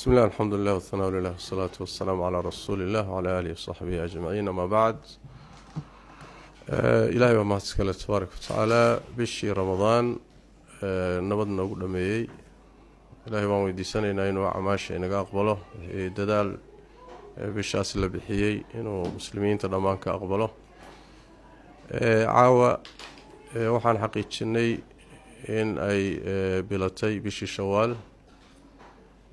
Bismi illah, alxamdu lilah, wthanaa lilah, wasalaatu wasalaamu calaa rasuuli illah wcalaa aalihi wasaxbihi ajmaciin, amaa bacd. Ilahay baa mahad iskale, tabaaraka watacaala, bishii Ramadaan nabad noogu dhameeyey. Ilahay baan weydiisanaynaa inuu acmaasha inaga aqbalo, dadaal bishaas la bixiyey inuu muslimiinta dhammaan ka aqbalo. Caawa waxaan xaqiijinay in ay bilatay bishii Shawaal.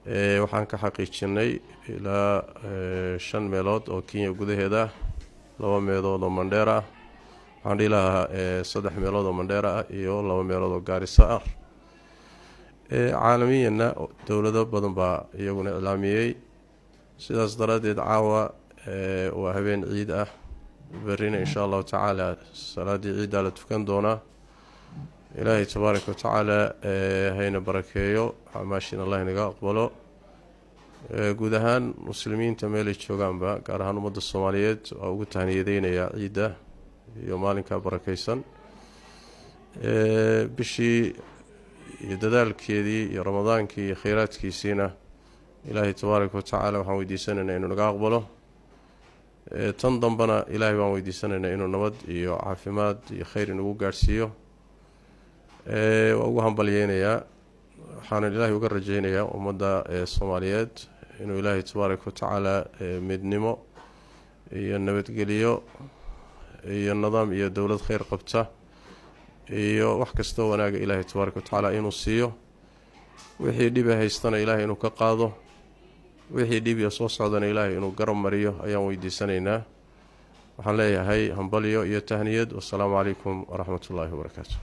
Waxaan ka xaqiijinay ilaa shan meelood oo Kenya gudaheeda ah, laba meelood oo Mandheera ah, waxaan dhihi lahaa saddex meelood oo Mandheera ah iyo laba meelood oo Gaarisa ah. Caalamiyanna dowlado badan baa iyaguna iclaamiyey. Sidaas daraaddeed caawa waa habeen ciid ah. Berrina, insha Allahu tacaala, salaaddii ciiddaa la tukan doonaa. Ilaahay tabaaraka watacaala hayna barakeeyo, acmaashiin Allah inaga aqbalo. Guud ahaan muslimiinta meelay joogaanba, gaar ahaan ummadda Soomaaliyeed, waa ugu tahniyadeynayaa ciidda iyo maalinkaa barakeysan. Bishii iyo dadaalkeedii iyo Ramadaankii iyo kheyraadkiisiina Ilaahay tabaaraka watacaala waxaan weydiisanaynaa inuu naga aqbalo. Tan dambena Ilaahay baan weydiisanaynaa inuu nabad iyo caafimaad iyo kheyr inagu gaadhsiiyo. Waa ugu hambalyeynayaa, waxaana Ilaahay uga rajeynayaa ummadda Soomaaliyeed inuu Ilaahay tabaaraka watacaala midnimo iyo nabadgeliyo iyo nidaam iyo dowlad kheyr qabta iyo wax kastoo wanaaga Ilaahay tabaaraka watacaala inuu siiyo. Wixii dhiba haystana Ilaahay inuu ka qaado, wixii dhibiya soo socdana Ilaahay inuu garab mariyo ayaan weydiisanaynaa. Waxaan leeyahay hambalyo iyo tahniyad. Wasalaamu calaykum waraxmat ullaahi wabarakaatu.